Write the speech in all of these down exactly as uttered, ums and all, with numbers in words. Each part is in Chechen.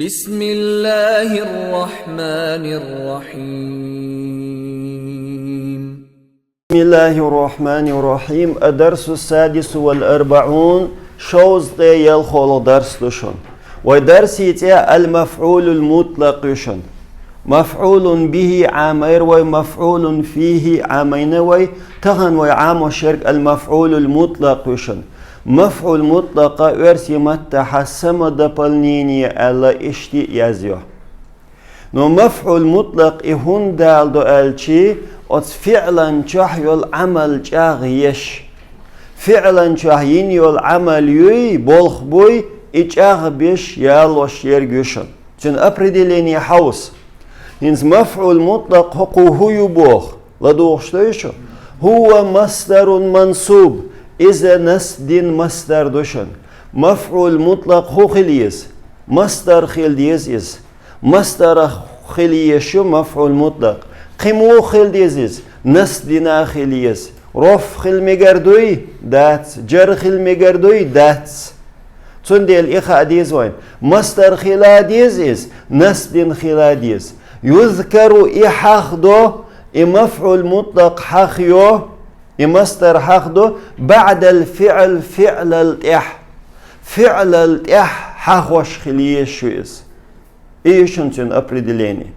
بسم الله الرحمن الرحيم. بسم الله الرحمن الرحيم. الدرس السادس والأربعون. Шовзткъе ялхолгӀа дарс ду шун. Вай дарси цӀи المفعول المطلق ю шун. مفعول به Ӏамайра вай, مفعول فيه Ӏамайна вай, тахан вай Ӏамош ерг المفعول المطلق ю шун. МафӀул мутӀлакъа оьрсийн маттахь самодополнение аьлла иштта а язйо. Но мафӀул мутӀлакъ и хӀунда ала ду аьлча, оцу фиӀлан чохь йолу Ӏамал чӀагӀъеш. ФиӀлан чохь йина йолу Ӏамал юй, болх буй, и чӀагӀбеш ялош ерг ю шуна. Цуьнан определение хьовса. ХӀинца мафӀул мутӀлакъ хӀокхо хӀун ю боху, ладугӀуш дуй шу? هو مصدر منصوب. Иза насб дина масдар ду шуна. МафӀул мутӀлакъ хӀун хила еза? Масдар хила деза иза. Масдарах хила еза шу мафӀул мутӀлакъ. Кхин муха хила деза иза? Насб дина хила еза. РафӀ хила мегар дуй? Дац. Джар хила мегар дуй? Дац. Цундела и хаа деза вайн. Масдар хила деза иза, насб дина хила деза. يذكر и хьахадо, и мафӀул мутӀлакъ хьахайо, и масдар хьахадо بعد الفعل фиӀлал тӀехь. ФиӀлал тӀехь хьахош хила еза шу иза. И ю шуна цуьнан определение.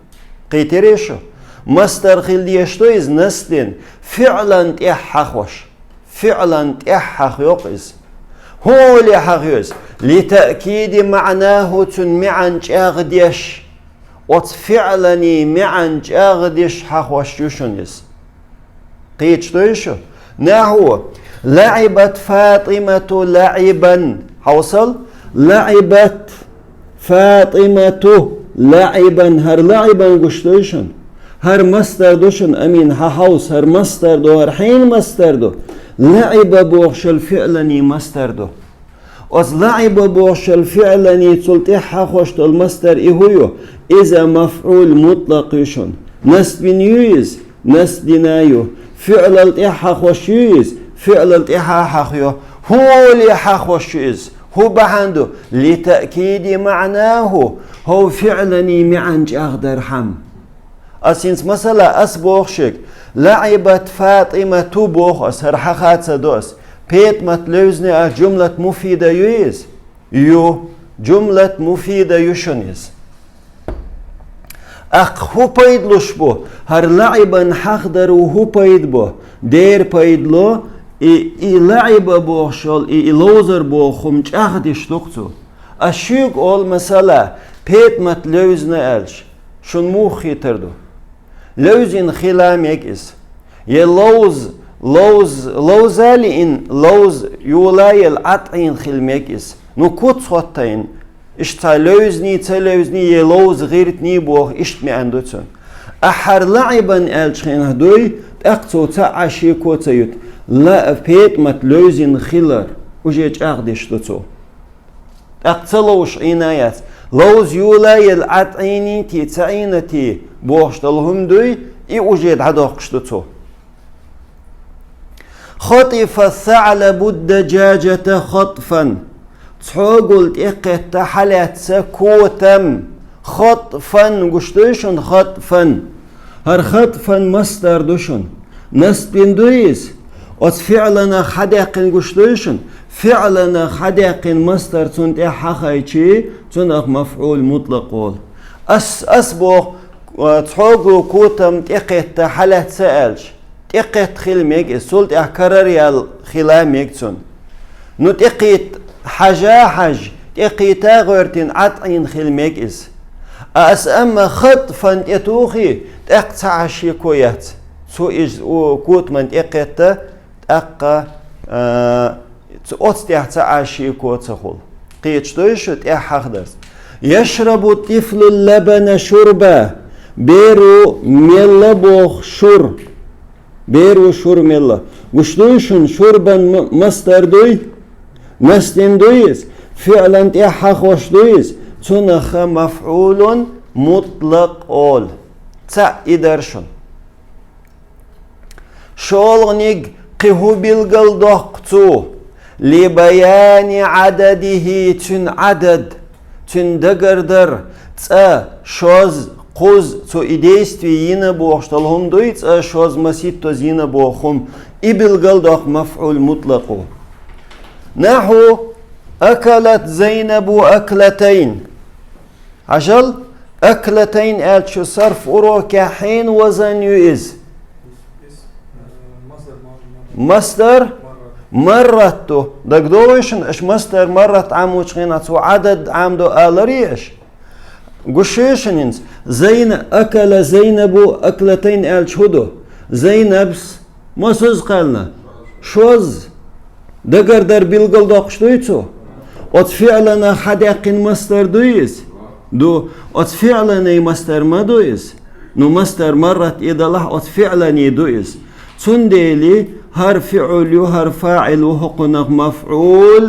Кхийтирий шу? Масдар хила дезаш ду иза насб дина, фиӀлан тӀехь хьахош. ФиӀлан тӀехь хьахайо-кх иза. ХӀун олий хьахайо иза? لتأكيد معناه цуьнан маьӀна чӀагӀдеш. Оцу фиӀланий маьӀна чӀагӀдеш хьахош ю шуна иза. Кхеташ дуй шу? نحو: لعبت فاطمة لعبا. Хьовсал: لعبت فاطمة لعبا. ХӀара لعبا гуш дуй шуна? ХӀара масдар ду шуна, амин, хьан хьовса, хӀара масдар ду, хӀара хьенан масдар ду? لعب бохуш йолу фиӀланий масдар ду. Оцу لعب бохуш йолу фиӀланий цул тӀехь хьахош долу масдар и хӀун ю? Иза мафӀул мутӀлакъ ю шуна. Насб дина юй иза? Насб дина ю. ФиӀлал тӀехь хьахош юй иза? ФиӀлал тӀехьа хьахайо. ХӀун олий хьахош ю иза? ХӀун бахьана ду? لتأكيد معناه, хӀокху фиӀланий маьӀна чӀагӀдархьама. Ас хӀинца масала, ас боху шуьга: لعبت فاطمة боху ас, хӀара хьаха ца до ас. ПетӀамат левзина а жумлат муфида юй иза? Ю, жумлат муфида ю шуна иза. Аккха хӀун пайда луш бу? ХӀара لعبا хьахадаро хӀун пайда бу? Дера пайда ло, и, и لعب бохуш йолу, и, и ловзар боху хӀума чӀагӀдеш ду-кх цо. Ас шуьга олу масала, ПетӀамат левзина аьлча, шуна муха хетар ду? Левзина хила мега иза. Я ловз, ловз, ловза лиъна, ловз йолаелла Ӏад Ӏийна хила мега иза. Ну, куц хӀоттайна, иштта цхьа левзиний, ца левзиний, я ловз гӀиртиний боху, иштта маьӀна ду цуьнан. Ахьа хӀара لعبا аьллачу хенахь дуй, тӀаккха цо цхьа а шеко ца юьту. Ла, ПетӀамат левзина хилар, уже чӀагӀдеш ду цо. ТӀаккха ца ловзуш Ӏийна яц. Ловз йолаелла Ӏад Ӏийнийти, ца Ӏийнати бохуш долу хӀума дуй, и уже дӀадоккхуш ду цо. خطف الثعلب الدجاجة خطفا. Цхьогул тӀекхетта хьалаьцна котам. خطفا, гуш дуй шуна, خطفا. ХӀара خطفا масдар ду шуна. Насб дина дуй иза? Оцу фиӀланах хьадаьккхина гуш дуй шуна? ФиӀланах хьадаьккхина масдар цунна тӀехь хьахайчи, цунах мафӀул мутӀлакъ олу. Ас, ас боху, цхьогул котам тӀекхетта хьалаьцна аьлча, тӀекхетта хила мега иза, цул тӀаьхьа караръяла хила мега цунна. Ну, тӀекхетта хьажа а хьажа, тӀекхета а гӀоьртина Ӏад Ӏийна хила мега иза. Ас амма خطفا тӀетухий, тӀаккха цхьа а шеко яц. Цо иза у, котаман тӀекхетта, тӀаккха, а, ц-, оцу тӀехь цхьа а шеко ца хуьлу. Кхеташ дуй шу тӀехь хьахадарца? يشرب الطفل اللبن شربا. Беро мелла боху шур. Беро шур мелла. Гуш дуй шуна, شربا м-, масдар дуй? Насб дина дуй иза? ФиӀлан тӀехь хьахош дуй иза? Цунах мафӀулун мутӀлакъ олу. Цхьаъ и дара шуна. ШолгӀаниг кхин хӀун билгалдоккху цо? لبيان عدده, цуьнан Ӏадад, Цуьнан дагардар, цкъа, шозза, кхузза, цо и действие йина бохуш долу хӀума дуй, цкъа, шозза, масийттаза йина боху хӀума, и билгалдоккху мафӀул мутӀлакъо. Нахьу: «Акалат Зайнабу аклатайн». Хьажал, «аклатайн» аьлча шу сарф урокехь хьенан вазан ю иза? Масдар маррат ду. ДагадогӀий шуна, аша масдар маррат Ӏамочу хенахь цо Ӏадад Ӏамадо аларий аша? Гуш ю шуна хӀинца, Зайна-, «акала Зайнабу аклатайн» аьлча хӀун ду? Зайнабс масаза кхаьллина? Шозза. Дагардар билгалдоккхуш дуй цо? Оцу фиъланах хьадаьккхина масдар дуй иза? Ду. Оцу фиъланийн масдар ма ду иза? Ну, масдар маррат и далахь, оцу фиъланийн ду иза. Цундела хӀара фиӀл ю, хӀара фаӀил ву, хӀокхунах мафӀул.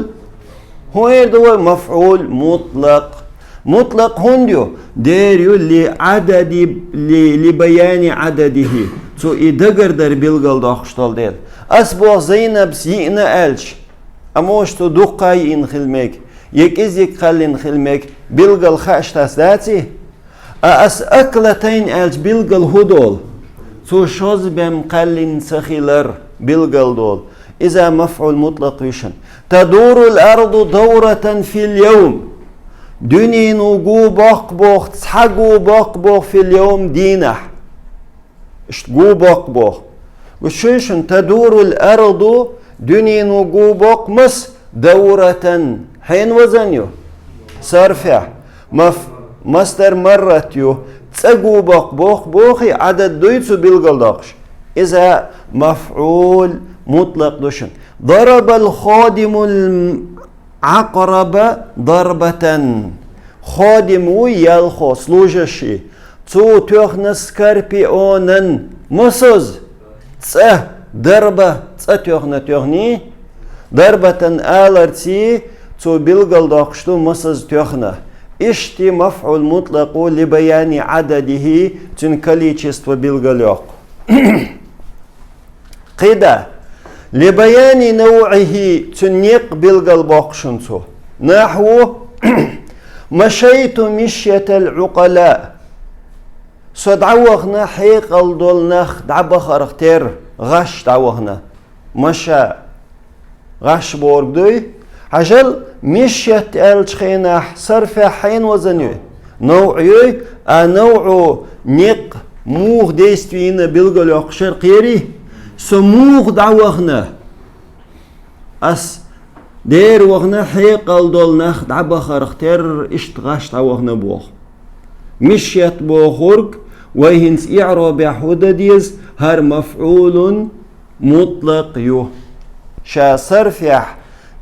ХӀун эр ду вай? МафӀул мутӀлакъ. МутӀлакъ хӀунда ю? Дера ю ли Ӏадади, ли, ли баяни Ӏададихи. Цо и дагардар билгалдоккхуш долу дела. Ас боху, Зайнабс йиъна аьлча, амма оша цо дуккха а йиъна хила мега, я кӀезиг кхаьллина хила мега, билггал хууш дац, даций? А ас аклатайн аьлча билггал хӀун долу? Цо шозза бен кхаьллина ца хилар билггал долу. Иза мафӀул мутӀлакъ ю шуна. «Тадурул арду давратан фил явм». Дуьнено гу боккху боху, цхьа гу боккху боху, фил явм, дийнахь. Иштта гу боккху боху. Гуш ю шуна, «тадурул арду», дуьнено гу боккху маса, «давратан». Хьенан вазан ю? Сарфехь. Маф-, масдар маррат ю. Цкъа гу боккху боху, бохий, Ӏадад дуй цо билгалдоккхуш. Иза мафӀул мутӀлакъ ду шуна. «Дарабал хадимул Ӏакъраба дарбатан». Хадим ву ялхо, служащий. Цо тоьхна скорпионан масаза. Цкъа, дарба, цкъа тоьхна, тоьхний. Дарбатан аларций, цо билгалдоккхуш ду масаза тоьхна. Иштта мафӀул мутӀлакъ ву, ли баяни Ӏададихи, цуьнан количество билгалйоккху. КхидӀа. «Ли баяни навӀихи», цуьнан некъ билгалбоккху шуна цо. Нахьву: «Машайту мишьятал Ӏукъала». Со дӀавахана хьекъал долу нах дӀабахарх терра, гӀаш дӀавахана. Маша. ГӀаш бохург дуй? Хьажал, мишьят аьллачу хенахь сарфехь хьенан вазан юй? НавӀ юй, а навӀо некъ муха действие йина билгалйоккхуш яра кхерий? Со муха дӀавахана? Ас дера вахана хьекъал долу нах дӀабахарх терра, иштта гӀаш дӀавахана боху. Мишьят бохург вай хӀинца иӀробехь хӀун дан деза, хӀара мафӀулун мутӀлакъ ю. Ша сарфехь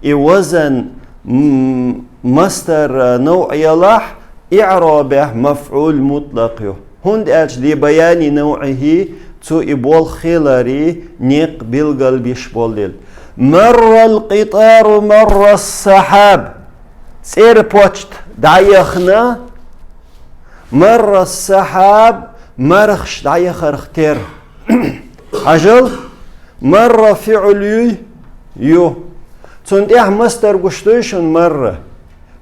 и вазан, м, масдар, а, навӀ ялахь, иӀробехь мафӀул мутӀлакъ ю. ХӀунда аьлча ли баяни навӀихи, цо и болх хиларе некъ билгалбеш болу дела. «Маррал къитару маррас сахьаб». ЦӀерпочта дӀаяхана, «маррас сахьаб», мархаш дӀаяхарх терра. Хьажал, «марра» фиӀл юй? Ю. Цунна тӀехь масдар гуш дуй шуна, «марра»?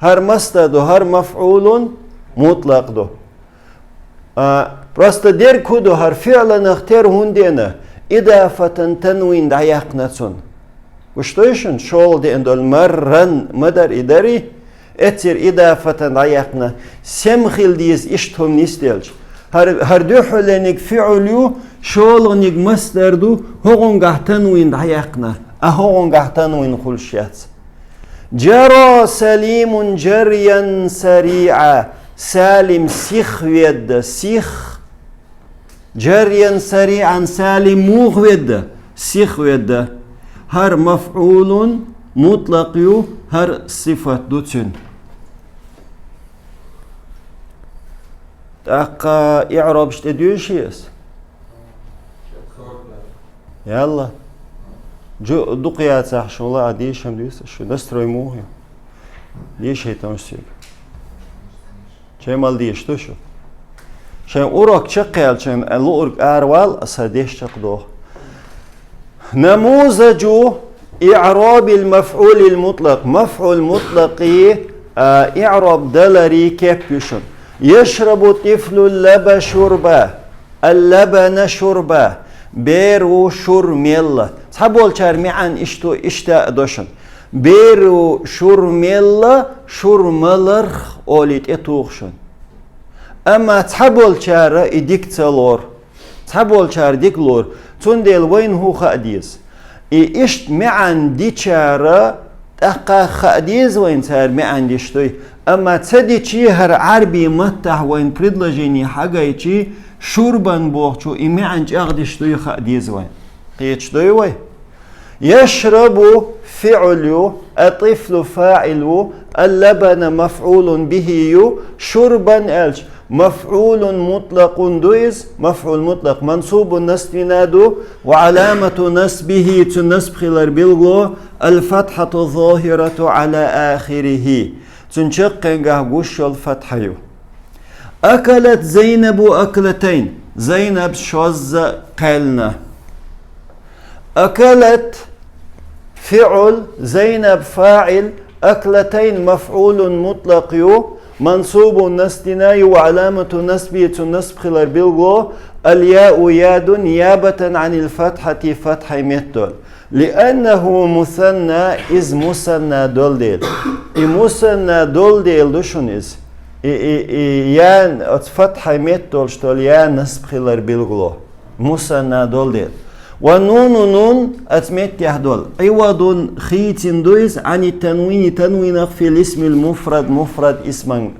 ХӀара масдар ду, хӀара мафӀулун мутӀлакъ ду. А, просто дерг хӀун ду, хӀара фиъланах терра хӀунда деана? Идафатан танвин дӀаяьккхина цунна. Гуш дуй шуна, шолгӀа деана долу «марран» ма дара и, дарий? Эццера идафатан дӀаяьккхина. Сема хила деза иштта хӀума нисделча. ХӀара, хӀара дуьххьалениг фиӀл ю, шолгӀаниг масдар ду, хӀокхунгахь танвин дӀаяьккхина, а хӀокхунгахь танвин хуьлуш яц. «Джара Салимун джарьян сариӀа». Салим сих ведда, сих. «Джарьян сариӀан», Салим муха ведда? Сих ведда. ХӀара мафӀулун мутӀлакъ ю, хӀара сифат ду цуьнан. ТӀаккха иӀробаш тӀе дуьйший ас? Ялла. Жу-, дукха яцахь, шуна ла а дийшам дуьйцу, шу настрой муха ю? Дийшайтан шу цига. Чай мел дийш ду шу. Шайн урок чекхъяьлча, шайн луург аравала, аса деш чекхдоху. Намузажу иӀрабил мафӀулил мутӀлакъ. МафӀул мутӀлакъий а, иӀроб далари кеп ю шун. يشرب الطفل اللبن شربا. اللبن شربا. Беру шур мелла. Цхьаболчар маӀан ишту, ишта а до шун. Беру шур мелла, шур маларх оли тӀе туху шун. Амма цхьаболчара и дика ца лору. Цхьаболчара дика лору. Цундела вайна хӀун хаа деза? И ишта маӀан дичара тӀаккха хаа деза вайна цара маӀан диш дуй. Амма ца дичи хӀара Ӏарбий маттахь вайна предложение хьагайчи, шурбан бохучу и маӀан чӀагӀдиш дуй хаа деза вайна. Кхеташ дуй вай? يشرب فعل ю, الطفل فاعل ву, اللبن مفعول به ю, شربا аьлча, مفعول مطلق ду иза, مفعول مطلق منصوب насбина ду, وعلامة نصبه цу насб хилар билгало الفتحة الظاهرة على آخره. Цун чаккхенгахь гуш йолу фатхьа ю. أكلت زينب أكلتين. Зайнаб шозза кхаьллина. أكلت فعل، زينب فاعل، أكلتين مفعول مطلق ю, منصوب насбина ю, وعلامة نصبه цун насб хилар билгало الياء я ду, نيابة عن الفتحة фатхьа меттала. لأنه مثنى иза мусанна долу дела. И мусанна долу дела ду шуна иза. И, и, и я оцу фатхьа метталаш долу я насб хилар билгало. Мусанна долу дела. والنون нун оцу меттехь долу. عوض хийцина ду иза عن التنوين танвинах في الاسم المفرد муфрад исман,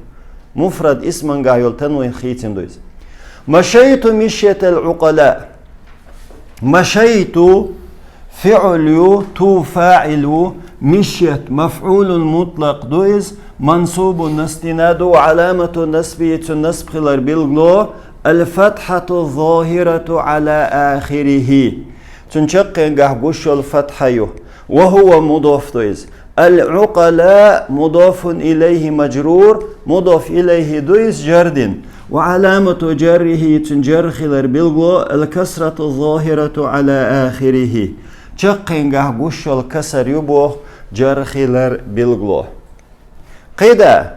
муфрад исмангахь йолу танвин хийцина ду иза. مشيت مشية العقلاء. مشيت فعل ю, تو فاعل ву, مشيت مفعول مطلق ду иза, منصوب насбина ду, وعلامة نصبه цун насб хилар билгало الفتحة الظاهرة على آخره. Цун чаккхенгахь гуш йолу фатхьа ю. وهو مضاف ду иза. العقلاء مضاف إليه مجرور, مضاف إليه ду иза жар дина. وعلامة جره цун жар хилар билгало الكسرة الظاهرة على آخره. Чаккхенгахь гуш йолу касар ю боху жар хилар билгало. Кхида.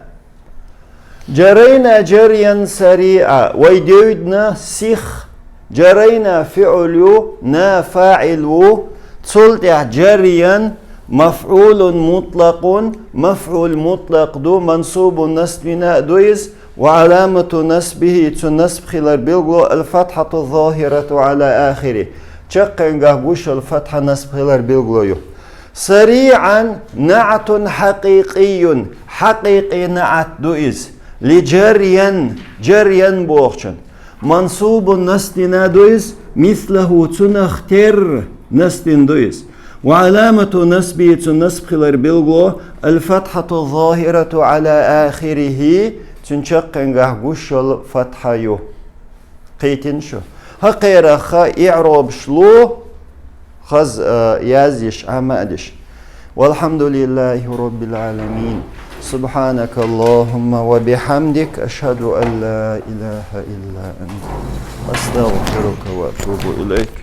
جرينا جريا سريعا. Вай девдна сих. جرينا فعل ю, نا فاعل ву. Цул тӀаьхьа جريا مفعول مطلق, مفعول مطلق ду, منصوب насбина ду иза, وعلامة نصبه цун насб хилар билгало الفتحة الظاهرة على آخره. Чаккхенгахь гуш йолу фатхьа насб хилар билгало ю. سريعا نعت حقيقي, хьакъикъи наӀат ду иза. لجريا, جريا бохучун. منصوب насбина ду иза, مثله цунах терра насбина ду иза. وعلامة نصبه цун насб хилар билгало الفتحة الظاهرة على آخره, цун чаккхенгахь гуш йолу фатхьа ю. Кхийтина шу. ХӀокхерах иӀробаш лу, хаза, а, язйиш, Ӏама а диш. والحمد لله رب العالمين. سبحانك اللهم وبحمدك، أشهد أن لا إله إلا أنت، أستغفرك وأتوب إليك.